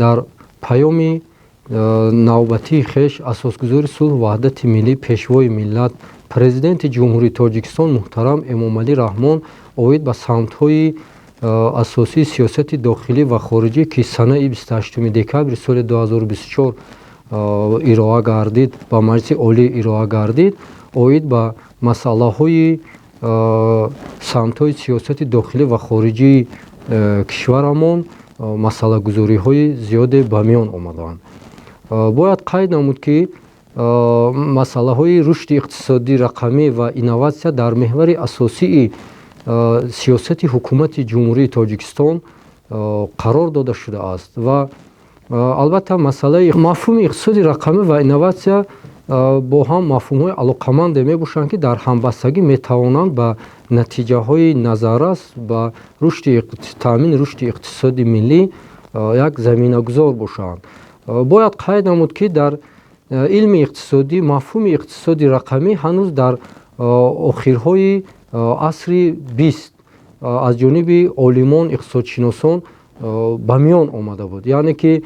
Дар паёми навбатии хеш Асосгузори сулҳу ваҳдати миллӣ, Пешвои миллат, Президенти Ҷумҳурии Тоҷикистон муҳтарам Эмомалӣ Раҳмон оид ба самтҳои асосии сиёсати дохилӣ ва хориҷӣ, ки санаи 28 декабри соли 2024 ироа гардид, ба Маҷлиси Олӣ ироа гардид, оид ба масъалаҳои самтҳои сиёсати дохилӣ ва хориҷии кишварамон масъалагузориҳои зиёде ба миён омаданд. Бояд қайд намуд, ки масъалаҳои рушди иқтисодӣ, рақамӣ ва инноватсия дар меҳвари асосии сиёсати Ҳукумати Ҷумҳурии Тоҷикистон қарор дода шудааст. Ва албатта, масъалаи мафҳуми иқтисоди рақамӣ ва инноватсия бо ҳам мафҳумҳои алоқаманде мебошанд, ки дар ҳамбастагӣ метавонанд ба натиҷаҳои назаррас, ба рушди, таъмини рушди иқтисоди миллӣ як заминагузор бошанд. Бояд қайд намуд, ки дар илми иқтисодӣ мафҳуми иқтисоди рақамӣ ҳанӯз дар охирҳои асри 20 аз ҷониби олимон, иқтисодшиносон ба миён омада буд. Яъне ки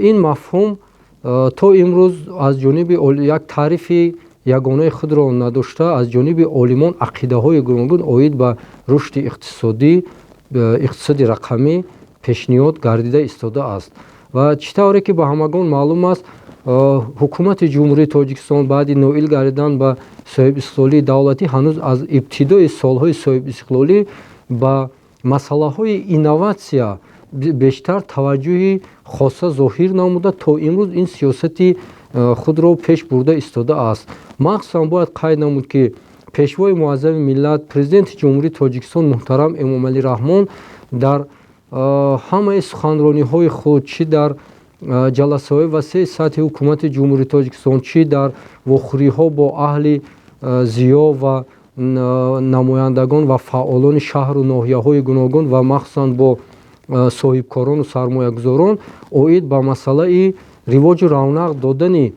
ин мафҳум то имрӯз аз ҷониби як таърифи ягонаи худро надошта, аз ҷониби олимон ақидаҳои гуногун оид ба рушди иқтисодӣ, иқтисоди рақамӣ пешниҳод гардида истодааст. Ва чӣ тавре ки ба ҳамагон маълум аст, Ҳукумати Ҷумҳурии Тоҷикистон баъди ноил гардидан ба соҳибистиқлолии давлатӣ ҳанӯз аз ибтидои солҳои соҳибистиқлолӣ ба масъалаҳои инноватсия бештар таваҷҷӯҳи хоса зоҳир намуда, то имрӯз ин сиёсати худро пеш бурда истодааст. Махсусан бояд қайд намуд, ки Пешвои муаззами миллат, Президенти Ҷумҳурии Тоҷикистон муҳтарам Эмомалӣ Раҳмон дар ҳамаи суханрониҳои худ, чӣ дар ҷаласаҳои васеи сатҳи Ҳукумати Ҷумҳурии Тоҷикистон, чӣ дар вохӯриҳо бо аҳли зиё ва намояндагон ва фаъолони шаҳру ноҳияҳои гуногун ва махсусан бо соҳибкорону сармоягузорон, оид ба масъалаи ривоҷу равнақ додани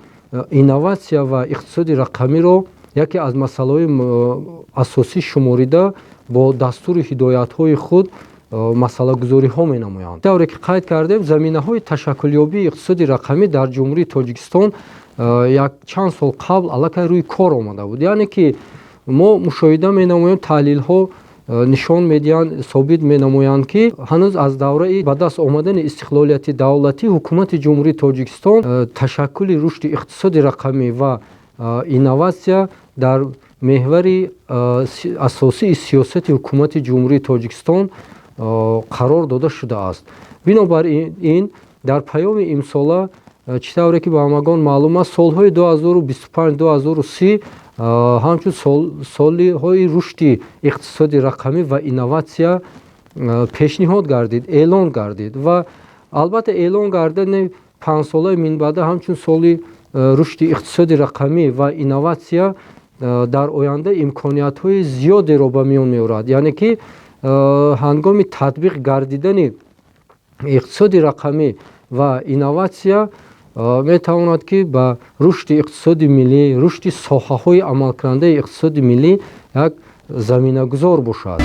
инноватсия ва иқтисоди рақамиро яке аз масъалаҳои асосӣ шуморида, бо дастуру ҳидоятҳои худ масъалагузориҳо менамоянд. Тавре ки қайд кардем, заминаҳои ташаккулёбии иқтисоди рақамӣ дар Ҷумҳурии Тоҷикистон як чанд сол қабл аллакай рӯи кор омада буд. Яъне ки мо мушоҳида менамоем, таҳлилҳо нишон медиҳанд, собит менамоянд, ки ҳанӯз аз давраи ба даст омадани истиқлолияти давлатӣ Ҳукумати Ҷумҳурии Тоҷикистон ташаккули рушди иқтисоди рақамӣ ва инноватсия дар меҳвари асосии сиёсати Ҳукумати Ҷумҳурии Тоҷикистон қарор дода шудааст. Бинобар ин, дар паёми имсола, чӣ тавре ки ба ҳамагон маълум аст, солҳои 2025-2030 ҳамчун солҳои рушди иқтисоди рақамӣ ва инноватсия пешниҳод гардид, эълон гардид. Ва албатта, эълон гардидани панҷсолаи минбаъда ҳамчун соли рушди иқтисоди рақамӣ ва инноватсия дар оянда имкониятҳои зиёдеро ба миён меорад. Яъне ки ҳангоми татбиқ гардидани иқтисоди рақамӣ ва инноватсия метавонад, ки ба рушди иқтисоди миллӣ, рушди соҳаҳои амалкунандаи иқтисоди миллӣ як заминагузор бошад.